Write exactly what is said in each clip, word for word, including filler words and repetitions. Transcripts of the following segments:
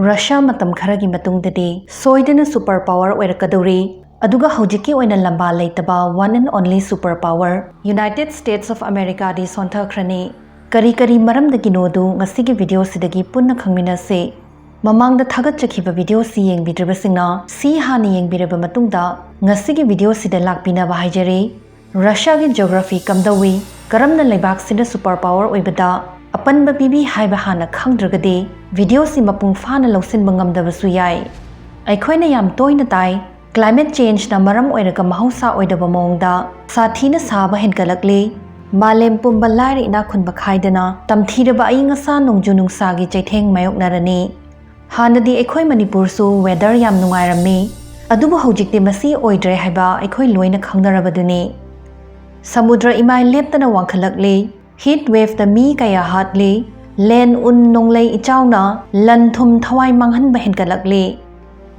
Russia ꯃꯇꯝ ꯈꯔꯒꯤ ꯃꯇꯨꯡꯗꯗꯤ ꯁꯣꯏꯗꯅ ꯁꯨꯄꯔ ꯄꯥꯋꯔ ꯑꯣꯏꯔꯛꯀꯗꯧꯔꯤ꯫ ꯑꯗꯨꯒ ꯍꯧꯖꯤꯛꯀꯤ ꯑꯣꯏꯅ ꯂꯝꯕꯥ ꯂꯩꯇꯕ one and only super power United States of America ꯗꯤ ꯁꯣꯟꯊꯈ꯭ꯔꯅꯤ꯫ ꯀꯔꯤ ꯀꯔꯤ ꯃꯔꯝꯗꯒꯤꯅꯣꯗꯨ ꯉꯁꯤꯒꯤ ꯚꯤꯗꯤꯑꯣꯁꯤꯗꯒꯤ ꯄꯨꯟꯅ ꯈꯪꯃꯤꯟꯅꯁꯤ꯫ ꯃꯃꯥꯡꯗ ꯊꯥꯒꯠꯆꯈꯤꯕ ꯚꯤꯗꯤꯑꯣꯁꯤ ꯌꯦꯡꯕꯤꯗ꯭ꯔꯤꯕꯁꯤꯡꯅ ꯁꯤ ꯍꯥꯟꯅ ꯌꯦꯡꯕꯤꯔꯕ ꯃꯇꯨꯡꯗ ꯉꯁꯤꯒꯤ ꯚꯤꯗꯤꯑꯣꯁꯤꯗ ꯂꯥꯛꯄꯤꯅꯕ ꯍꯥꯏꯖꯔꯤ꯫ ꯔꯁꯤꯌꯥꯒꯤ ꯖꯤꯑꯣꯒ꯭ꯔꯥꯐꯤ ꯀꯝꯗꯧꯏ, ꯀꯔꯝꯅ ꯂꯩꯕꯥꯛꯁꯤꯗ ꯁꯨꯄꯔ ꯄꯥꯋꯔ ꯑꯣꯏꯕꯗ ꯑꯄꯟꯕ ꯄꯤꯕꯤ ꯍꯥꯏꯕ ꯍꯥꯟꯅ ꯈꯪꯗ꯭ꯔꯒꯗꯤ ꯚꯤꯗꯤꯑꯣꯁꯤ ꯃꯄꯨꯡ ꯐꯥꯅ ꯂꯧꯁꯤꯟꯕ ꯉꯝꯗꯕꯁꯨ ꯌꯥꯏ꯫ ꯑꯩꯈꯣꯏꯅ ꯌꯥꯝ ꯇꯣꯏꯅ ꯇꯥꯏ, ꯀ꯭ꯂꯥꯏꯃꯦꯠ ꯆꯦꯟꯖꯅ ꯃꯔꯝ ꯑꯣꯏꯔꯒ ꯃꯍꯧꯁꯥ ꯑꯣꯏꯗꯕ ꯃꯑꯣꯡꯗ ꯁꯥꯊꯤꯅ ꯁꯥꯕ ꯍꯦꯟꯒꯠꯂꯛꯂꯤ, ꯃꯥꯂꯦꯝ ꯄꯨꯝꯕ ꯂꯥꯏꯔ ꯏꯅꯥꯛ ꯈꯨꯟꯕ ꯈꯥꯏꯗꯅ ꯇꯝꯊꯤꯔꯕ ꯑꯏꯪ ꯑꯁꯥ ꯅꯣꯡꯖꯨ ꯅꯨꯡꯁꯥꯒꯤ ꯆꯩꯊꯦꯡ ꯃꯥꯌꯣꯛꯅꯔꯅꯤ꯫ ꯍꯥꯟꯅꯗꯤ ꯑꯩꯈꯣꯏ ꯃꯅꯤꯄꯨꯔꯁꯨ ꯋꯦꯗꯔ ꯌꯥꯝ ꯅꯨꯡꯉꯥꯏꯔꯝꯃꯤ, ꯑꯗꯨꯕꯨ ꯍꯧꯖꯤꯛꯇꯤ ꯃꯁꯤ ꯑꯣꯏꯗ꯭ꯔꯦ ꯍꯥꯏꯕ ꯑꯩꯈꯣꯏ ꯂꯣꯏꯅ ꯈꯪꯅꯔꯕꯗꯨꯅꯤ꯫ ꯁꯃꯨꯗ꯭ꯔ ꯏꯃꯥꯏ ꯂꯦꯞꯇꯅ ꯋꯥꯡꯈꯠꯂꯛꯂꯤ, ꯍꯤꯠ ꯋꯦꯚꯇ ꯃꯤ ꯀꯌꯥ ꯍꯥꯠꯂꯤ, ꯂꯦꯟ ꯎꯟ ꯅꯣꯡꯂꯩ ꯏꯆꯥꯎꯅ ꯂꯟ ꯊꯨꯝ ꯊꯋꯥꯏ ꯃꯥꯡꯍꯟꯕ ꯍꯦꯟꯒꯠꯂꯛꯂꯤ꯫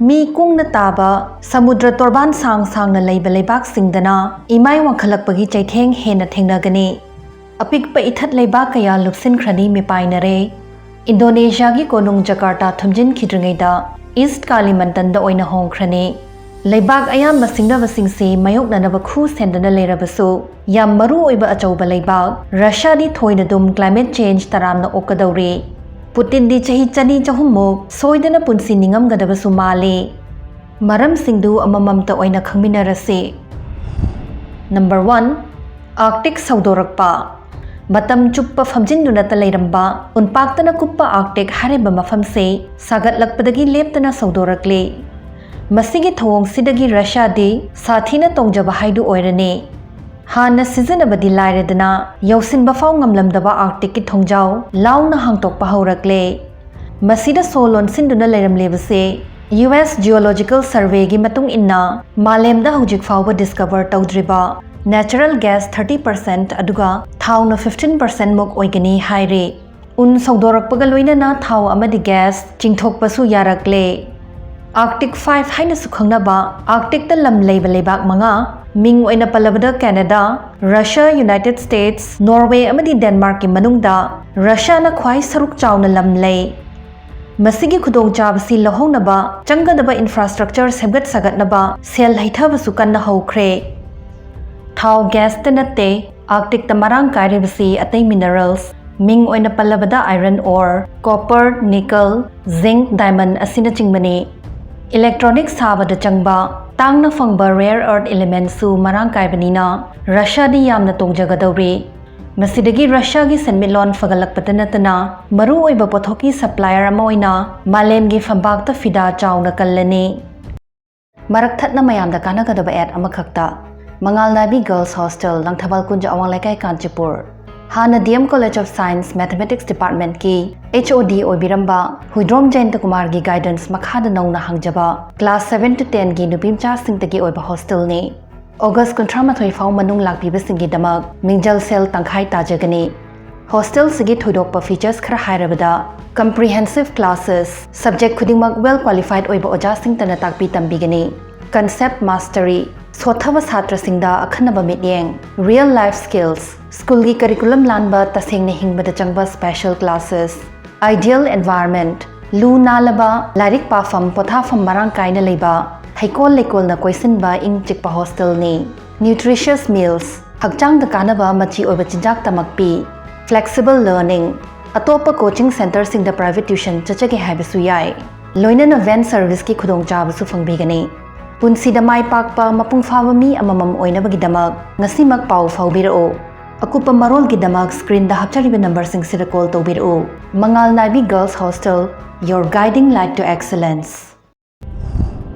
ꯃꯤ ꯀꯨꯡꯅ ꯇꯥꯕ ꯁꯃꯨꯗ꯭ꯔ ꯇꯣꯔꯕꯥꯟ ꯁꯥꯡ ꯁꯥꯡꯅ ꯂꯩꯕ ꯂꯩꯕꯥꯛꯁꯤꯡꯗꯅ ꯏꯃꯥꯏ ꯋꯥꯡꯈꯠꯂꯛꯄꯒꯤ ꯆꯩꯊꯦꯡ ꯍꯦꯟꯅ ꯊꯦꯡꯅꯒꯅꯤ꯫ ꯑꯄꯤꯛꯄ ꯏꯊꯠ ꯂꯩꯕꯥꯛ ꯀꯌꯥ ꯂꯨꯞꯁꯤꯟꯈ꯭ꯔꯅꯤ, ꯃꯤꯄꯥꯏꯅꯔꯦ꯫ ꯏꯟꯗꯣꯅꯦꯁꯤꯌꯥꯒꯤ ꯀꯣꯅꯨꯡ ꯖꯀꯥꯔꯇꯥ ꯊꯨꯝꯖꯤꯟꯈꯤꯗ꯭ꯔꯤꯉꯩꯗ ꯏꯁ꯭ꯠ ꯀꯥꯂꯤꯃꯟꯇꯟꯗ ꯑꯣꯏꯅ ꯍꯣꯡꯈ꯭ꯔꯅꯤ꯫ ꯂꯩꯕꯥꯛ ꯑꯌꯥꯝꯕ ꯁꯤꯡꯅꯕꯁꯤꯡꯁꯤ ꯃꯥꯌꯣꯛꯅꯅꯕ ꯈꯨ ꯁꯦꯟꯗꯨꯅ ꯂꯩꯔꯕꯁꯨ, ꯌꯥꯝ ꯃꯔꯨ ꯑꯣꯏꯕ ꯑꯆꯧꯕ ꯂꯩꯕꯥꯛ ꯔꯁꯤꯌꯥꯗꯤ ꯊꯣꯏꯅꯗꯨꯝ ꯀ꯭ꯂꯥꯏꯃꯦꯠ ꯆꯦꯟꯖ ꯇꯔꯥꯝꯅ ꯑꯣꯛꯀꯗꯧꯔꯤ꯫ ꯄꯨꯇꯤꯟꯗꯤ ꯆꯍꯤ ꯆꯅꯤ ꯆꯍꯨꯝꯃꯨꯛ ꯁꯣꯏꯗꯅ ꯄꯨꯟꯁꯤ ꯅꯤꯡꯉꯝꯒꯗꯕꯁꯨ ꯃꯥꯜꯂꯤ꯫ ꯃꯔꯝꯁꯤꯡꯗꯨ ꯑꯃꯃꯝꯇ ꯑꯣꯏꯅ ꯈꯪꯃꯤꯟꯅꯔꯁꯤ꯫ ꯅꯝꯕꯔ ꯋꯥꯟ, ꯑꯥꯔꯛꯇꯤꯛ ꯁꯧꯗꯣꯔꯛꯄ꯫ ꯃꯇꯝ ꯆꯨꯞꯄ ꯐꯝꯖꯤꯟꯗꯨꯅꯇ ꯂꯩꯔꯝꯕ ꯎꯟꯄꯥꯛꯇꯅ ꯀꯨꯞꯄ ꯑꯥꯔꯛꯇꯤꯛ ꯍꯥꯏꯔꯤꯕ ꯃꯐꯝꯁꯤ ꯁꯥꯒꯠꯂꯛꯄꯗꯒꯤ ꯂꯦꯞꯇꯅ ꯁꯧꯗꯣꯔꯛꯂꯤ꯫ ꯃꯁꯤꯒꯤ ꯊꯧꯑꯣꯡꯁꯤꯗꯒꯤ ꯔꯁꯤꯌꯥꯗꯤ ꯁꯥꯊꯤꯅ ꯇꯣꯡꯖꯕ ꯍꯥꯏꯗꯨ ꯑꯣꯏꯔꯅꯤ꯫ ꯍꯥꯟꯅ ꯁꯤꯖꯤꯟꯅꯕꯗꯤ ꯂꯥꯏꯔꯗꯅ, ꯌꯧꯁꯤꯟꯕ ꯐꯥꯎ ꯉꯝꯂꯝꯗꯕ ꯑꯥꯔꯛꯇꯤꯛꯀꯤ ꯊꯣꯡꯖꯥꯎ ꯂꯥꯎꯅ ꯍꯥꯡꯇꯣꯛꯄ ꯍꯧꯔꯛꯂꯦ꯫ ꯃꯁꯤꯗ ꯁꯣ ꯂꯣꯟꯁꯤꯟꯗꯨꯅ ꯂꯩꯔꯝꯂꯤꯕꯁꯦ, ꯌꯨ ꯑꯦꯁ ꯖꯤꯑꯣꯂꯣꯖꯤꯀꯦꯜ ꯁꯔꯚꯦꯒꯤ ꯃꯇꯨꯡ ꯏꯟꯅ, ꯃꯥꯂꯦꯝꯗ ꯍꯧꯖꯤꯛ ꯐꯥꯎꯕ ꯗꯤꯁꯀꯚꯔ ꯇꯧꯗ꯭ꯔꯤꯕ ꯅꯦꯆꯔꯦꯜ ꯒ꯭ꯌꯥꯁ ꯊꯥꯔꯇꯤ ꯄꯔꯁꯦꯟꯠ ꯑꯗꯨꯒ ꯊꯥꯎꯅ ꯐꯤꯐꯇꯤꯟ ꯄꯔꯁꯦꯟꯠ ꯃꯨꯛ ꯑꯣꯏꯒꯅꯤ ꯍꯥꯏꯔꯤ꯫ ꯎꯟ ꯁꯧꯗꯣꯔꯛꯄꯒ ꯂꯣꯏꯅꯅ ꯊꯥꯎ ꯑꯃꯗꯤ ꯒ꯭ꯌꯥꯁ ꯆꯤꯡꯊꯣꯛꯄꯁꯨ ꯌꯥꯔꯛꯂꯦ꯫ ꯑꯥꯔꯛꯇꯤꯛ ꯐꯥꯏꯚ ꯍꯥꯏꯅꯁꯨ ꯈꯪꯅꯕ ꯑꯥꯔꯛꯇꯤꯛꯇ ꯂꯝ ꯂꯩꯕ ꯂꯩꯕꯥꯛ ꯃꯉꯥ, ꯃꯤꯡ ꯑꯣꯏꯅ ꯄꯜꯂꯕꯗ Canada, Russia, United states, Norway ꯑꯃꯗꯤ ꯗꯦꯟꯃꯥꯔꯛꯀꯤ ꯃꯅꯨꯡꯗ ꯔꯁꯤꯌꯥꯅ ꯈ꯭ꯋꯥꯏ ꯁꯔꯨꯛ ꯆꯥꯎꯅ ꯂꯝ ꯂꯩ꯫ ꯃꯁꯤꯒꯤ ꯈꯨꯗꯣꯡꯆꯥꯕꯁꯤ ꯂꯧꯍꯧꯅꯕ ꯆꯪꯒꯗꯕ ꯏꯟꯐ꯭ꯔꯥꯁ꯭ꯇ꯭ꯔꯛꯆꯔ ꯁꯦꯝꯒꯠ ꯁꯥꯒꯠꯅꯕ ꯁꯦꯜ ꯍꯩꯊꯕꯁꯨ ꯀꯟꯅ ꯍꯧꯈ꯭ꯔꯦ꯫ ꯊꯥꯎ ꯒ꯭ꯌꯥꯁꯇ ꯅꯠꯇꯦ, ꯑꯥꯔꯛꯇꯤꯛꯇ ꯃꯔꯥꯡ ꯀꯥꯏꯔꯤꯕꯁꯤ ꯑꯇꯩ ꯃꯤꯅꯔꯦꯜꯁ, ꯃꯤꯡ ꯑꯣꯏꯅ ꯄꯜꯂꯕꯗ iron ore, copper, nickel, zinc, diamond ꯑꯁꯤꯅꯆꯤꯡꯕꯅꯤ꯫ ꯏꯂꯦꯛꯇ꯭ꯔꯣꯅꯤꯛꯁ ꯁꯥꯕꯗ ꯆꯪꯕ ꯇꯥꯡꯅ ꯐꯪꯕ ꯔꯦꯌꯔ ꯑꯔꯊ ꯏꯂꯤꯃꯦꯟꯠꯁꯨ ꯃꯔꯥꯡ ꯀꯥꯏꯕꯅꯤꯅ ꯔꯁꯤꯌꯥꯗꯤ ꯌꯥꯝꯅ ꯇꯣꯡꯖꯒꯗꯧꯔꯤ꯫ ꯃꯁꯤꯗꯒꯤ ꯔꯁꯤꯌꯥꯒꯤ ꯁꯦꯟꯃꯤꯠꯂꯣꯟ ꯐꯒꯠꯂꯛꯄꯗ ꯅꯠꯇꯅ ꯃꯔꯨꯑꯣꯏꯕ ꯄꯣꯠꯊꯣꯛꯀꯤ ꯁꯄ꯭ꯂꯥꯏꯌꯔ ꯑꯃ ꯑꯣꯏꯅ ꯃꯥꯂꯦꯝꯒꯤ ꯐꯝꯕꯥꯛꯇ ꯐꯤꯗꯥ ꯆꯥꯎꯅ ꯀꯜꯂꯅꯤ꯫ ꯃꯔꯛ ꯊꯠꯅ ꯃꯌꯥꯝꯗ ꯀꯥꯟꯅꯒꯗꯕ ꯑꯦꯗ ꯑꯃꯈꯛꯇ꯫ Mangal Naibi girls hostel, Langthabal Kunja, Awang Leikai, Kanchipur. ꯍꯥꯟꯅ D M college of science mathematics ꯗꯤꯄꯥꯔꯠꯃꯦꯟꯠꯀꯤ H O D ꯑꯣꯏꯕꯤꯔꯝꯕ Huidrom ꯖꯌꯟꯇ ꯀꯨꯃꯥꯔꯒꯤ guidance ꯃꯈꯥꯗ ꯅꯧꯅ ꯍꯥꯡꯖꯕ ꯀ꯭ꯂꯥꯁ ꯁꯚꯦꯟ ꯇꯨ ꯇꯦꯟꯒꯤ ꯅꯨꯄꯤꯃꯆꯥꯁꯤꯡꯇꯒꯤ ꯑꯣꯏꯕ ꯍꯣꯁꯇꯦꯜꯅꯤ꯫ ꯑꯣꯒꯁ ꯀꯨꯟꯊ꯭ꯔꯥ ꯃꯥꯊꯣꯏ ꯐꯥꯎ ꯃꯅꯨꯡ ꯂꯥꯛꯄꯤꯕꯁꯤꯡꯒꯤꯗꯃꯛ ꯃꯤꯡꯖꯜ ꯁꯦꯜ ꯇꯪꯈꯥꯏ ꯇꯥꯖꯒꯅꯤ꯫ ꯍꯣꯁꯇꯦꯜꯁꯤꯒꯤ ꯊꯣꯏꯗꯣꯛꯄ ꯐꯤꯆꯔꯁ ꯈꯔ ꯍꯥꯏꯔꯕꯗ, ꯀꯝꯄ꯭ꯔꯤꯍꯦꯟꯁꯤꯚ ꯀ꯭ꯂꯥꯁꯦꯁ, ꯁꯕꯖꯦꯛ ꯈꯨꯗꯤꯡꯃꯛ ꯋꯦꯜ ꯀ꯭ꯋꯥꯂꯤꯐꯥꯏꯗ ꯑꯣꯏꯕ ꯑꯣꯖꯥꯁꯤꯡꯇꯅ ꯇꯥꯛꯄꯤ ꯇꯝꯕꯤꯒꯅꯤ꯫ ꯀꯟꯁꯦꯞ ꯃꯥꯁꯇꯔꯤ, ꯁꯣꯠꯊꯕ ꯁꯥꯇ꯭ꯔꯁꯤꯡꯗ ꯑꯈꯟꯅꯕ ꯃꯤꯠꯌꯦꯡ, ꯔꯤꯌꯦꯜ ꯂꯥꯏꯐ ꯁ꯭ꯀꯤꯜꯁ, ꯁ꯭ꯀꯨꯜꯒꯤ ꯀꯔꯤꯀꯨꯂꯝ ꯂꯥꯟꯕ, ꯇꯁꯦꯡꯅ ꯍꯤꯡꯕꯗ ꯆꯪꯕ ꯁ꯭ꯄꯦꯁꯦꯜ ꯀ꯭ꯂꯥꯁꯦꯁ, ꯑꯥꯏꯗꯤꯌꯦꯜ ꯑꯦꯟꯚꯥꯏꯔꯟꯃꯦꯟꯠ, ꯂꯨ ꯅꯥꯜꯂꯕ, ꯂꯥꯏꯔꯤꯛ ꯄꯥꯐꯝ, ꯄꯣꯊꯥꯐꯝ ꯃꯔꯥꯡ ꯀꯥꯏꯅ ꯂꯩꯕ, ꯍꯩꯀꯣꯜ ꯂꯩꯀꯣꯜꯅ ꯀꯣꯏꯁꯤꯟꯕ ꯏꯪ ꯆꯤꯛꯄ ꯍꯣꯁꯇꯦꯜꯅꯤ꯫ ꯅ꯭ꯌꯨꯇ꯭ꯔꯤꯁꯤꯌꯁ ꯃꯤꯜꯁ, ꯍꯛꯆꯥꯡꯗ ꯀꯥꯟꯅꯕ ꯃꯆꯤ ꯑꯣꯏꯕ ꯆꯤꯟꯖꯥꯛ ꯇꯃꯛ ꯄꯤ꯫ ꯐ꯭ꯂꯦꯛꯁꯤꯕꯜ ꯂꯔꯅꯤꯡ, ꯑꯇꯣꯞꯄ ꯀꯣꯆꯤꯡ ꯁꯦꯟꯇꯔꯁꯤꯡꯗ ꯄ꯭ꯔꯥꯏꯚꯦꯠ ꯇ꯭ꯌꯨꯁꯟ ꯆꯠꯆꯒꯦ ꯍꯥꯏꯕꯁꯨ ꯌꯥꯏ꯫ ꯂꯣꯏꯅꯅ ꯚꯦꯟ ꯁꯔꯚꯤꯁꯀꯤ ꯈꯨꯗꯣꯡꯆꯥꯕꯁꯨ ꯐꯪꯕꯤꯒꯅꯤ꯫ ꯄꯨꯟꯁꯤꯗ ꯃꯥꯏ ꯄꯥꯛꯄ ꯃꯄꯨꯡ ꯐꯥꯕ ꯃꯤ ꯑꯃꯃꯝ ꯑꯣꯏꯅꯕꯒꯤꯗꯃꯛ ꯉꯁꯤꯃꯛ ꯄꯥꯎ ꯐꯥꯎꯕꯤꯔꯛꯎ꯫ ꯑꯀꯨꯞꯄ ꯃꯔꯣꯜꯒꯤꯗꯃꯛ ꯁ꯭ꯀ꯭ꯔꯤꯟꯗ ꯍꯥꯞꯆꯔꯤꯕ ꯅꯝꯕꯔꯁꯤꯡꯁꯤꯗ ꯀꯣꯜ ꯇꯧꯕꯤꯔꯛꯎ꯫ Mangal Naibi girls hostel, your guiding light to excellence꯫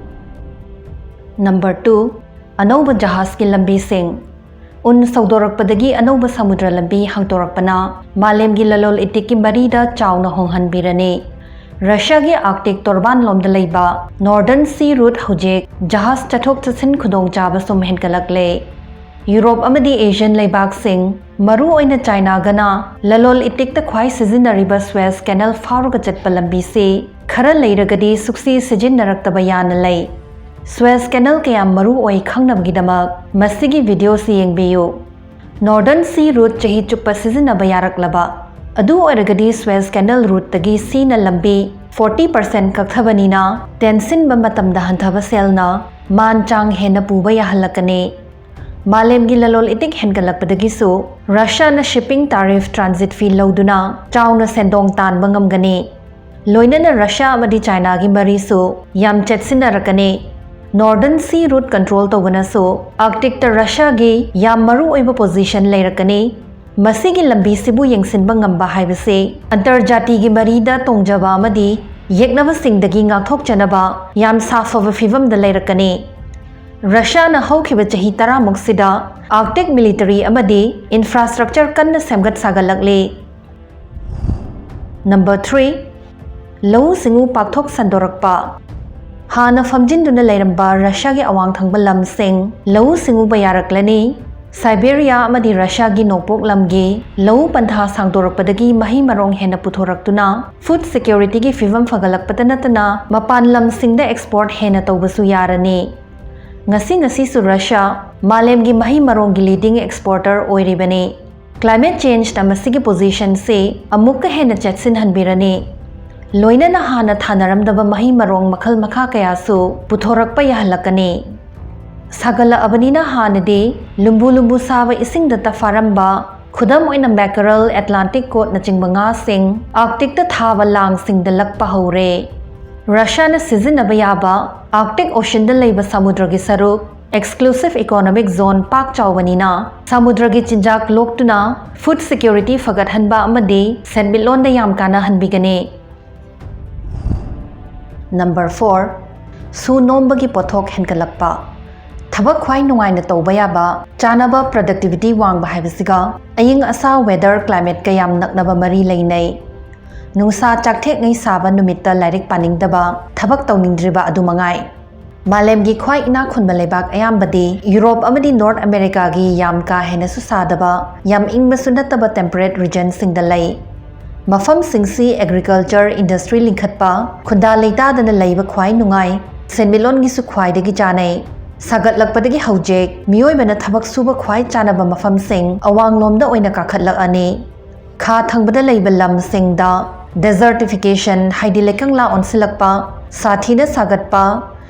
Number two, ꯑꯅꯧꯕ ꯖꯍꯥꯖꯀꯤ ꯂꯝꯕꯤꯁꯤꯡ꯫ ꯎꯟ ꯁꯧꯗꯣꯔꯛꯄꯗꯒꯤ ꯑꯅꯧꯕ ꯁꯃꯨꯗ꯭ꯔ ꯂꯝꯕꯤ ꯍꯥꯡꯗꯣꯔꯛꯄꯅ ꯃꯥꯂꯦꯝꯒꯤ ꯂꯂꯣꯜ ꯏꯇꯤꯛꯀꯤ ꯃꯔꯤꯗ ꯆꯥꯎꯅ ꯍꯣꯡꯍꯟꯕꯤꯔꯅꯤ꯫ ꯔꯁꯤꯌꯥꯒꯤ ꯑꯥꯔꯛꯇꯤꯛ ꯇꯣꯔꯕꯥꯟꯂꯣꯝꯗ ꯂꯩꯕ ꯅꯣꯔꯗꯔꯟ ꯁꯤ ꯔꯨꯠ ꯍꯧꯖꯤꯛ ꯖꯍꯥꯖ ꯆꯠꯊꯣꯛ ꯆꯠꯁꯤꯟ ꯈꯨꯗꯣꯡꯆꯥꯕ ꯁꯨꯝ ꯍꯦꯟꯒꯠꯂꯛꯂꯦ꯫ ꯌꯨꯔꯣꯞ ꯑꯃꯗꯤ ꯑꯦꯁꯤꯌꯥꯟ ꯂꯩꯕꯥꯛꯁꯤꯡ, ꯃꯔꯨ ꯑꯣꯏꯅ ꯆꯥꯏꯅꯥꯒꯅ ꯂꯂꯣꯜ ꯏꯇꯤꯛꯇ ꯈ꯭ꯋꯥꯏ ꯁꯤꯖꯤꯟꯅꯔꯤꯕ ꯁ꯭ꯋꯦꯁ ꯀꯦꯅꯦꯜ ꯐꯥꯎꯔꯒ ꯆꯠꯄ ꯂꯝꯕꯤꯁꯤ ꯈꯔ ꯂꯩꯔꯒꯗꯤ ꯁꯨꯛꯁꯤ ꯁꯤꯖꯤꯟꯅꯔꯛꯇꯕ ꯌꯥꯅ ꯂꯩ꯫ ꯁ꯭ꯋꯦꯁ ꯀꯦꯅꯦꯜ ꯀꯌꯥꯝ ꯃꯔꯨ ꯑꯣꯏ ꯈꯪꯅꯕꯒꯤꯗꯃꯛ ꯃꯁꯤꯒꯤ ꯚꯤꯗꯤꯑꯣꯁꯤ ꯌꯦꯡꯕꯤꯌꯨ꯫ ꯅꯣꯔꯗꯔꯟ ꯁꯤ ꯔꯨꯠ ꯆꯍꯤ ꯆꯨꯞꯄ ꯁꯤꯖꯤꯟꯅꯕ ꯌꯥꯔꯛꯂꯕ, ꯑꯗꯨ ꯑꯣꯏꯔꯒꯗꯤ ꯁ꯭ꯋꯦꯁ ꯀꯦꯅꯦꯜ ꯔꯨꯠꯇꯒꯤ ꯁꯤꯅ ꯂꯝꯕꯤ ꯐꯣꯔꯇꯤ ꯄꯥꯔꯁꯦꯟ ꯀꯛꯊꯕꯅꯤꯅ, ꯇꯦꯟꯁꯤꯟꯕ ꯃꯇꯝꯗ ꯍꯟꯊꯕ ꯁꯦꯜꯅ ꯃꯥꯟ ꯆꯥꯡ ꯍꯦꯟꯅ ꯄꯨꯕ ꯌꯥꯍꯜꯂꯛꯀꯅꯤ꯫ ꯃꯥꯂꯦꯝꯒꯤ ꯂꯂꯣꯟ ꯏꯇꯤꯛ ꯍꯦꯟꯒꯠꯂꯛꯄꯗꯒꯤꯁꯨ ꯔꯁꯤꯌꯥꯅ shipping tariff, transit fee ꯂꯧꯗꯨꯅ ꯆꯥꯎꯅ ꯁꯦꯟꯗꯣꯡ ꯇꯥꯟꯕ ꯉꯝꯒꯅꯤ꯫ ꯂꯣꯏꯅꯅ ꯔꯁꯤꯌꯥ ꯑꯃꯗꯤ ꯆꯥꯏꯅꯥꯒꯤ ꯃꯔꯤꯁꯨ ꯌꯥꯝ ꯆꯦꯠꯁꯤꯟꯅꯔꯛꯀꯅꯤ꯫ Northern Sea Route control ꯇꯧꯕꯅꯁꯨ Arctic ꯇ ꯔꯁꯤꯌꯥꯒꯤ ꯌꯥꯝ ꯃꯔꯨ ꯑꯣꯏꯕ position ꯂꯩꯔꯛꯀꯅꯤ꯫ ꯃꯁꯤꯒꯤ ꯂꯝꯕꯤꯁꯤꯕꯨ ꯌꯦꯡꯁꯤꯟꯕ ꯉꯝꯕ ꯍꯥꯏꯕꯁꯤ ꯑꯟꯇꯔꯖꯥꯇꯤꯒꯤ ꯃꯔꯤꯗ ꯇꯣꯡꯖꯕ ꯑꯃꯗꯤ ꯌꯦꯛꯅꯕꯁꯤꯡꯗꯒꯤ ꯉꯥꯛꯊꯣꯛꯆꯅꯕ ꯌꯥꯝ ꯁꯥꯐꯕ ꯐꯤꯚꯝꯗ ꯂꯩꯔꯛꯀꯅꯤ꯫ ꯔꯁꯤꯌꯥꯅ ꯍꯧꯈꯤꯕ ꯆꯍꯤ ꯇꯔꯥꯃꯨꯛꯁꯤꯗ Arctic military ꯑꯃꯗꯤ infrastructure ꯀꯟꯅ ꯁꯦꯝꯒꯠ ꯁꯥꯒꯠꯂꯛꯂꯤ꯫ Number three, ꯂꯧꯎ ꯁꯤꯡꯎ ꯄꯥꯛꯊꯣꯛ ꯁꯟꯗꯣꯔꯛꯄ꯫ ꯍꯥꯟꯅ ꯐꯝꯖꯤꯟꯗꯨꯅ ꯂꯩꯔꯝꯕ ꯔꯁꯤꯌꯥꯒꯤ ꯑꯋꯥꯡ ꯊꯪꯕ ꯂꯝꯁꯤꯡ ꯂꯧꯎ ꯁꯤꯡꯎꯕ ꯌꯥꯔꯛꯂꯅꯤ꯫ ꯁꯥꯏꯕꯦꯔꯤꯌꯥ ꯑꯃꯗꯤ ꯔꯁꯤꯌꯥꯒꯤ ꯅꯣꯡꯄꯣꯛ ꯂꯝꯒꯤ ꯂꯧꯎ ꯄꯟꯊꯥ ꯁꯥꯡꯗꯣꯔꯛꯄꯗꯒꯤ ꯃꯍꯩ ꯃꯔꯣꯡ ꯍꯦꯟꯅ ꯄꯨꯊꯣꯔꯛꯇꯨꯅ food security ꯒꯤ ꯐꯤꯚꯝ ꯐꯒꯠꯂꯛꯄꯇ ꯅꯠꯇꯅ ꯃꯄꯥꯟ ꯂꯝꯁꯤꯡꯗ export ꯍꯦꯟꯅ ꯇꯧꯕꯁꯨ ꯌꯥꯔꯅꯤ꯫ ꯉꯁꯤ ꯉꯁꯤꯁꯨ ꯔꯁꯤꯌꯥ ꯃꯥꯂꯦꯝꯒꯤ ꯃꯍꯩ ꯃꯔꯣꯡꯒꯤ leading exporter ꯑꯣꯏꯔꯤꯕꯅꯤ꯫ Climate change ꯅ ꯃꯁꯤꯒꯤ position ꯁꯤ ꯑꯃꯨꯛꯀ ꯍꯦꯟꯅ ꯆꯦꯠꯁꯤꯟꯍꯟꯕꯤꯔꯅꯤ꯫ ꯂꯣꯏꯅꯅ ꯍꯥꯟꯅ ꯊꯥꯅꯔꯝꯗꯕ ꯃꯍꯩ ꯃꯔꯣꯡ ꯃꯈꯜ ꯃꯈꯥ ꯀꯌꯥꯁꯨ ꯄꯨꯊꯣꯔꯛꯄ ꯌꯥꯍꯜꯂꯛꯀꯅꯤ꯫ ꯁꯥꯒꯠꯂꯛꯑꯕꯅꯤꯅ ꯍꯥꯟꯅꯗꯤ ꯂꯨꯝꯕꯨ ꯂꯨꯝꯕꯨ ꯁꯥꯕ ꯏꯁꯤꯡꯗꯇ ꯐꯥꯔꯝꯕ, ꯈꯨꯗꯝ ꯑꯣꯏꯅ mackerel, Atlantic cod ꯅꯆꯤꯡꯕ ꯉꯥꯁꯤꯡ Arctic ꯇ ꯊꯥꯕ ꯂꯥꯡꯁꯤꯡꯗ ꯂꯛꯄ ꯍꯧꯔꯦ꯫ ꯔꯁꯤꯌꯥꯅ ꯁꯤꯖꯤꯟꯅꯕ ꯌꯥꯕ Arctic Ocean ꯗ ꯂꯩꯕ ꯁꯃꯨꯗ꯭ꯔꯒꯤ ꯁꯔꯨꯛ exclusive economic zone ꯄꯥꯛ ꯆꯥꯎꯕꯅꯤꯅ ꯁꯃꯨꯗ꯭ꯔꯒꯤ ꯆꯤꯟꯖꯥꯛ ꯂꯣꯛꯇꯨꯅ food security ꯐꯒꯠꯍꯟꯕ ꯑꯃꯗꯤ ꯁꯦꯟꯃꯤꯠꯂꯣꯟꯗ ꯌꯥꯝ ꯀꯥꯟꯅꯍꯟꯕꯤꯒꯅꯤ꯫ Number four, ꯁꯨ ꯅꯣꯝꯕꯒꯤ ꯄꯣꯠꯊꯣꯛ ꯍꯦꯟꯒꯠꯂꯛꯄ꯫ ꯊꯕꯛ ꯈ꯭ꯋꯥꯏ ꯅꯨꯡꯉꯥꯏꯅ ꯇꯧꯕ ꯌꯥꯕ, ꯆꯥꯅꯕ productivity ꯋꯥꯡꯕ ꯍꯥꯏꯕꯁꯤꯒ ꯑꯏꯪ ꯑꯁꯥ weather climate ꯀ ꯌꯥꯝ ꯅꯛꯅꯕ ꯃꯔꯤ ꯂꯩꯅꯩ꯫ ꯅꯨꯡꯁꯥ ꯆꯥꯛꯊꯦꯛꯉꯩ ꯁꯥꯕ ꯅꯨꯃꯤꯠꯇ ꯂꯥꯏꯔꯤꯛ ꯄꯥꯅꯤꯡꯗꯕ, ꯊꯕꯛ ꯇꯧꯅꯤꯡꯗ꯭ꯔꯤꯕ ꯑꯗꯨ ꯃꯉꯥꯏ꯫ ꯃꯥꯂꯦꯝꯒꯤ ꯈ꯭ꯋꯥꯏ ꯏꯅꯥꯛ ꯈꯨꯟꯕ ꯂꯩꯕꯥꯛ ꯑꯌꯥꯝꯕꯗꯤ ꯌꯨꯔꯣꯞ ꯑꯃꯗꯤ ꯅꯣꯔꯠ ꯑꯃꯦꯔꯤꯀꯥꯒꯤ ꯌꯥꯝ ꯀꯥ ꯍꯦꯟꯅꯁꯨ ꯁꯥꯗꯕ, ꯌꯥꯝ ꯏꯪꯕꯁꯨ ꯅꯠꯇꯕ temperate region ꯁꯤꯡꯗ ꯂꯩ꯫ ꯃꯐꯝꯁꯤꯡꯁꯤ agriculture industry ꯂꯤꯡꯈꯠꯄ, ꯈꯨꯟꯗꯥ ꯂꯩꯇꯥꯗꯅ ꯂꯩꯕ ꯈ꯭ꯋꯥꯏ ꯅꯨꯡꯉꯥꯏ, ꯁꯦꯟꯃꯤꯠꯂꯣꯟꯒꯤꯁꯨ ꯈ꯭ꯋꯥꯏꯗꯒꯤ ꯆꯥꯅꯩ꯫ ꯁꯥꯒꯠꯂꯛꯄꯗꯒꯤ ꯍꯧꯖꯤꯛ ꯃꯤꯑꯣꯏꯕꯅ ꯊꯕꯛ ꯁꯨꯕ ꯈ꯭ꯋꯥꯏ ꯆꯥꯅꯕ ꯃꯐꯝꯁꯤꯡ ꯑꯋꯥꯡꯂꯣꯝꯗ ꯑꯣꯏꯅ ꯀꯥꯈꯠꯂꯛꯑꯅꯤ꯫ ꯈꯥ ꯊꯪꯕꯗ ꯂꯩꯕ ꯂꯝꯁꯤꯡꯗ Desertification ꯍꯥꯏꯗꯤ ꯂꯩꯀꯪꯂꯥ ꯑꯣꯟꯁꯤꯜꯂꯛꯄ, ꯁꯥꯊꯤꯅ ꯁꯥꯒꯠꯄ,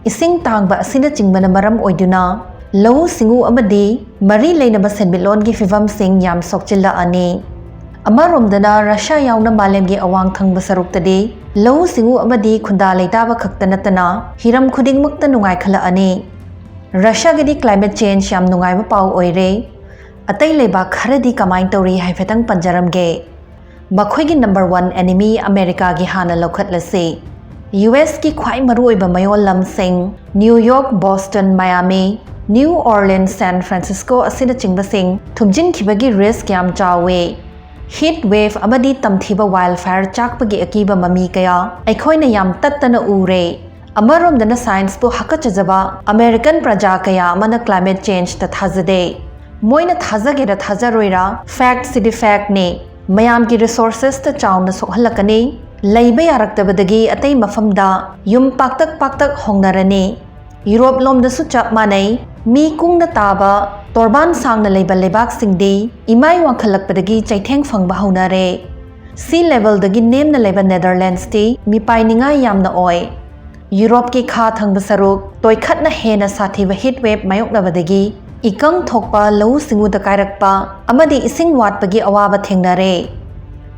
ꯏꯁꯤꯡ ꯇꯥꯡꯕ ꯑꯁꯤꯅꯆꯤꯡꯕꯅ ꯃꯔꯝ ꯑꯣꯏꯗꯨꯅ ꯂꯧꯎ ꯁꯤꯡꯎ ꯑꯃꯗꯤ ꯃꯔꯤ ꯂꯩꯅꯕ ꯁꯦꯟꯃꯤꯠꯂꯣꯟꯒꯤ ꯐꯤꯕꯝꯁꯤꯡ ꯌꯥꯝ ꯁꯣꯛꯆꯤꯜꯂꯛꯑꯅꯤ꯫ ꯑꯃꯔꯣꯝꯗꯅ ꯔꯁꯤꯌꯥ ꯌꯥꯎꯅ ꯃꯥꯂꯦꯝꯒꯤ ꯑꯋꯥꯡ ꯊꯪꯕ ꯁꯔꯨꯛꯇꯗꯤ ꯂꯧꯎ ꯁꯤꯡꯎ ꯑꯃꯗꯤ ꯈꯨꯟꯗꯥ ꯂꯩꯇꯥꯕ ꯈꯛꯇ ꯅꯠꯇꯅ ꯍꯤꯔꯝ ꯈꯨꯗꯤꯡꯃꯛꯇ ꯅꯨꯡꯉꯥꯏꯈꯠꯂꯛꯑꯅꯤ꯫ ꯔꯁꯤꯌꯥꯒꯤꯗꯤ climate change ꯌꯥꯝ ꯅꯨꯡꯉꯥꯏꯕ ꯄꯥꯎ ꯑꯣꯏꯔꯦ꯫ ꯑꯇꯩ ꯂꯩꯕꯥꯛ ꯈꯔꯗꯤ ꯀꯃꯥꯏꯅ ꯇꯧꯔꯤ ꯍꯥꯏꯐꯦꯠꯇꯪ ꯄꯟꯖꯔꯝꯒꯦ꯫ ꯃꯈꯣꯏꯒꯤ number one enemy ꯑꯃꯦꯔꯤꯀꯥꯒꯤ ꯍꯥꯟꯅ ꯂꯧꯈꯠꯂꯁꯤ꯫ ꯌꯨ ꯑꯦꯁꯀꯤ ꯈ꯭ꯋꯥꯏ ꯃꯔꯨꯑꯣꯏꯕ ꯃꯌꯣꯜ ꯂꯝꯁꯤꯡ, New York, Boston, Miami, New Orleans, San Francisco ꯑꯁꯤꯅꯆꯤꯡꯕꯁꯤꯡ ꯊꯨꯝꯖꯤꯟꯈꯤꯕꯒꯤ risk ꯌꯥꯝ ꯆꯥꯎꯋꯤ꯫ Heat wave ꯑꯃꯗꯤ ꯇꯝꯊꯤꯕ wildfire ꯆꯥꯛꯄꯒꯤ ꯑꯀꯤꯕ ꯃꯃꯤ ꯀꯌꯥ ꯑꯩꯈꯣꯏꯅ ꯌꯥꯝ ꯇꯠꯇꯅ ꯎꯔꯦ꯫ ꯑꯃꯔꯣꯝꯗꯅ scienceꯄꯨ ꯍꯥꯀꯠꯆꯖꯕ American ꯄ꯭ꯔꯖꯥ ꯀꯌꯥ ꯑꯃꯅ climate changeꯇ ꯊꯥꯖꯗꯦ꯫ ꯃꯣꯏꯅ ꯊꯥꯖꯒꯦꯔꯥ ꯊꯥꯖꯔꯣꯏꯔꯥ, factꯁꯤꯗꯤ factꯅꯤ꯫ ꯃꯌꯥꯝꯒꯤ resourcesꯇ ꯆꯥꯎꯅ ꯁꯣꯛꯍꯜꯂꯛꯀꯅꯤ꯫ ꯂꯩꯕ ꯌꯥꯔꯛꯇꯕꯗꯒꯤ ꯑꯇꯩ ꯃꯐꯝꯗ ꯌꯨꯝ ꯄꯥꯛꯇꯛ ꯄꯥꯛꯇꯛ ꯍꯣꯡꯅꯔꯅꯤ꯫ ꯌꯨꯔꯣꯞ ꯂꯣꯝꯗꯁꯨ ꯆꯞ ꯃꯥꯟꯅꯩ꯫ ꯃꯤ ꯀꯨꯡꯅ ꯇꯥꯕ, ꯇꯣꯔꯕꯥꯟ ꯁꯥꯡꯅ ꯂꯩꯕ ꯂꯩꯕꯥꯛꯁꯤꯡꯗꯤ ꯏꯃꯥꯏ ꯋꯥꯡꯈꯠꯂꯛꯄꯗꯒꯤ ꯆꯩꯊꯦꯡ ꯐꯪꯕ ꯍꯧꯅꯔꯦ꯫ Sea levelꯗꯒꯤ ꯅꯦꯝꯅ ꯂꯩꯕ ꯅꯦꯗꯔꯂꯦꯟꯁꯇꯤ ꯃꯤꯄꯥꯏꯅꯤꯡꯉꯥꯏ ꯌꯥꯝꯅ ꯑꯣꯏ꯫ ꯌꯨꯔꯣꯞꯀꯤ ꯈꯥ ꯊꯪꯕ ꯁꯔꯨꯛ ꯇꯣꯏꯈꯠꯅ ꯍꯦꯟꯅ ꯁꯥꯊꯤꯕ heat wave ꯃꯥꯌꯣꯛꯅꯕꯗꯒꯤ ꯏꯀꯪ ꯊꯣꯛꯄ, ꯂꯧꯎ ꯁꯤꯡꯎꯗ ꯀꯥꯏꯔꯛꯄ ꯑꯃꯗꯤ ꯏꯁꯤꯡ ꯋꯥꯠꯄꯒꯤ ꯑꯋꯥꯕ ꯊꯦꯡꯅꯔꯦ꯫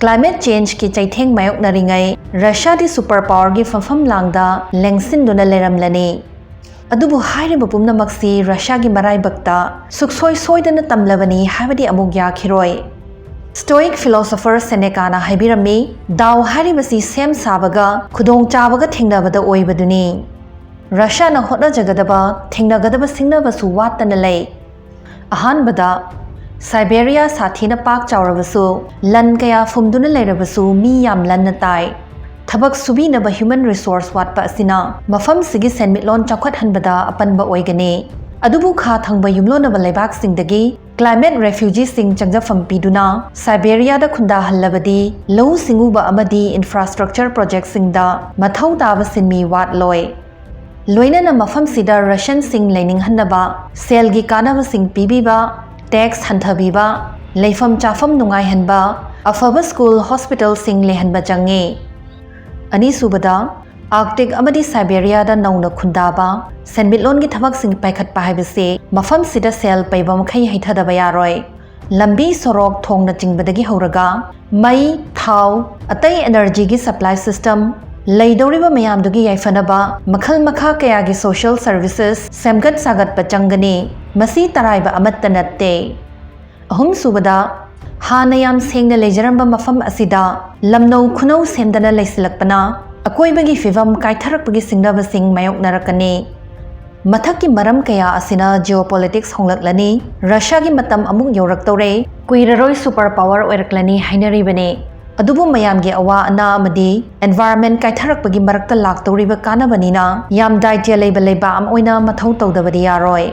Climate changeꯀꯤ ꯆꯩꯊꯦꯡ ꯃꯥꯌꯣꯛꯅꯔꯤꯉꯩ ꯔꯁꯤꯌꯥꯗꯤ super powerꯒꯤ ꯐꯝꯐꯝ ꯂꯥꯡꯗ ꯂꯦꯡꯁꯤꯟꯗꯨꯅ ꯂꯩꯔꯝꯂꯅꯤ꯫ ꯑꯗꯨꯕꯨ ꯍꯥꯏꯔꯤꯕ ꯄꯨꯝꯅꯃꯛꯁꯤ ꯔꯁꯤꯌꯥꯒꯤ ꯃꯔꯥꯏꯕꯛꯇ ꯁꯨꯛꯁꯣꯏ ꯁꯣꯏꯗꯅ ꯇꯝꯂꯕꯅꯤ ꯍꯥꯏꯕꯗꯤ ꯑꯃꯨꯛ ꯌꯥꯈꯤꯔꯣꯏ꯫ Stoic philosopher Senecaꯅ ꯍꯥꯏꯕꯤꯔꯝꯃꯤ, "ꯗꯥꯎ ꯍꯥꯏꯔꯤꯕꯁꯤ ꯁꯦꯝ ꯁꯥꯕꯒ ꯈꯨꯗꯣꯡꯆꯥꯕꯒ ꯊꯦꯡꯅꯕꯗ ꯑꯣꯏꯕꯗꯨꯅꯤ"꯫ ꯔꯁꯤꯌꯥꯅ ꯍꯣꯠꯅꯖꯒꯗꯕ, ꯊꯦꯡꯅꯒꯗꯕ ꯁꯤꯡꯅꯕꯁꯨ ꯋꯥꯠꯇꯅ ꯂꯩ꯫ ꯑꯍꯥꯟꯕꯗ, ꯁꯥꯏꯕꯦꯔꯤꯌꯥ ꯁꯥꯊꯤꯅ ꯄꯥꯛ ꯆꯥꯎꯔꯕꯁꯨ, ꯂꯟ ꯀꯌꯥ ꯐꯨꯝꯗꯨꯅ ꯂꯩꯔꯕꯁꯨ ꯃꯤ ꯌꯥꯝ ꯂꯟꯅ ꯇꯥꯏ꯫ ꯊꯕꯛ ꯁꯨꯕꯤꯅꯕ human resource ꯋꯥꯠꯄ ꯑꯁꯤꯅ ꯃꯐꯝꯁꯤꯒꯤ ꯁꯦꯟꯃꯤꯠꯂꯣꯟ ꯆꯥꯎꯈꯠꯍꯟꯕꯗ ꯑꯄꯟꯕ ꯑꯣꯏꯒꯅꯤ꯫ ꯑꯗꯨꯕꯨ ꯈꯥ ꯊꯪꯕ ꯌꯨꯝꯂꯣꯟꯅꯕ ꯂꯩꯕꯥꯛꯁꯤꯡꯗꯒꯤ climate refugeeꯁꯤꯡ ꯆꯪꯖꯐꯝ ꯄꯤꯗꯨꯅ ꯁꯥꯏꯕꯦꯔꯤꯌꯥꯗ ꯈꯨꯟꯗꯥꯍꯜꯂꯕꯗꯤ ꯂꯧꯎ ꯁꯤꯡꯎꯕ ꯑꯃꯗꯤ infrastructure projectꯁꯤꯡꯗ ꯃꯊꯧ ꯇꯥꯕ ꯁꯤꯟꯃꯤ ꯋꯥꯠꯂꯣꯏ꯫ ꯂꯣꯏꯅꯅ ꯃꯐꯝꯁꯤꯗ Russianꯁꯤꯡ ꯂꯩꯅꯤꯡꯍꯟꯅꯕ ꯁꯦꯜꯒꯤ ꯀꯥꯟꯅꯕꯁꯤꯡ ꯄꯤꯕꯤꯕ, tax ꯍꯟꯊꯕꯤꯕ, ꯂꯩꯐꯝ ꯆꯥꯐꯝ ꯅꯨꯡꯉꯥꯏꯍꯟꯕ, ꯑꯐꯕ ꯁ꯭ꯀꯨꯜ, ꯍꯣꯁꯄꯤꯇꯥꯜꯁꯤꯡ ꯂꯩꯍꯟꯕ ꯆꯪꯉꯤ꯫ ꯑꯅꯤꯁꯨꯕꯗ, ꯑꯥꯔꯛꯇꯤꯛ ꯑꯃꯗꯤ ꯁꯥꯏꯕꯦꯔꯤꯌꯥꯗ ꯅꯧꯅ ꯈꯨꯟꯗꯥꯕ ꯁꯦꯟꯃꯤꯠꯂꯣꯟꯒꯤ ꯊꯕꯛꯁꯤꯡ ꯄꯥꯏꯈꯠꯄ ꯍꯥꯏꯕꯁꯤ ꯃꯐꯝꯁꯤꯗ ꯁꯦꯜ ꯄꯩꯕ ꯃꯈꯩ ꯍꯩꯊꯗꯕ ꯌꯥꯔꯣꯏ꯫ ꯂꯝꯕꯤ, ꯁꯣꯔꯣꯛ, ꯊꯣꯡꯅꯆꯤꯡꯕꯗꯒꯤ ꯍꯧꯔꯒ ꯃꯩ, ꯊꯥꯎ, ꯑꯇꯩ energyꯒꯤ supply system, ꯂꯩꯗꯧꯔꯤꯕ ꯃꯌꯥꯝꯗꯨꯒꯤ ꯌꯥꯏꯐꯅꯕ ꯃꯈꯜ ꯃꯈꯥ ꯀꯌꯥꯒꯤ social services ꯁꯦꯝꯒꯠ ꯁꯥꯒꯠꯄ ꯆꯪꯒꯅꯤ꯫ ꯃꯁꯤ ꯇꯔꯥꯏꯕ ꯑꯃꯠꯇ ꯅꯠꯇꯦ꯫ ꯑꯍꯨꯝꯁꯨꯕꯗ, ꯍꯥꯟꯅ ꯌꯥꯝ ꯁꯦꯡꯅ ꯂꯩꯖꯔꯝꯕ ꯃꯐꯝ ꯑꯁꯤꯗ ꯂꯝꯅꯧ ꯈꯨꯅꯧ ꯁꯦꯝꯗꯅ ꯂꯩꯁꯤꯜꯂꯛꯄꯅ ꯑꯀꯣꯏꯕꯒꯤ ꯐꯤꯕꯝ ꯀꯥꯏꯊꯔꯛꯄꯒꯤ ꯁꯤꯡꯅꯕꯁꯤꯡ ꯃꯥꯌꯣꯛꯅꯔꯛꯀꯅꯤ꯫ ꯃꯊꯛꯀꯤ ꯃꯔꯝ ꯀꯌꯥ ꯑꯁꯤꯅ geopolitics ꯍꯣꯡꯂꯛꯂꯅꯤ, ꯔꯁꯤꯌꯥꯒꯤ ꯃꯇꯝ ꯑꯃꯨꯛ ꯌꯧꯔꯛꯇꯧꯔꯦ, ꯀꯨꯏꯔꯔꯣꯏ super power ꯑꯣꯏꯔꯛꯂꯅꯤ ꯍꯥꯏꯅꯔꯤꯕꯅꯤ꯫ ꯑꯗꯨꯕꯨ ꯃꯌꯥꯝꯒꯤ ꯑꯋꯥ ꯑꯅꯥ ꯑꯃꯗꯤ environment ꯀꯥꯏꯊꯔꯛꯄꯒꯤ ꯃꯔꯛꯇ ꯂꯥꯛꯇꯧꯔꯤꯕ ꯀꯥꯟꯅꯕꯅꯤꯅ ꯌꯥꯝ ꯗꯥꯏꯇ꯭ꯌ ꯂꯩꯕ ꯂꯩꯕꯥꯛ ꯑꯃ ꯑꯣꯏꯅ ꯃꯊꯧ ꯇꯧꯗꯕꯗꯤ ꯌꯥꯔꯣꯏ꯫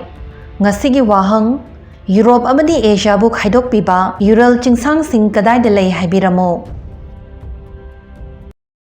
ꯉꯁꯤꯒꯤ ꯋꯥꯍꯪ, ꯌꯨꯔꯣꯞ ꯑꯃꯗꯤ ꯑꯦꯁꯤꯌꯥꯕꯨ ꯈꯥꯏꯗꯣꯛꯄꯤꯕ ꯌꯨꯔꯜ ꯆꯤꯡꯁꯥꯡꯁꯤꯡ ꯀꯗꯥꯏꯗ ꯂꯩ ꯍꯥꯏꯕꯤꯔꯝꯃꯨ꯫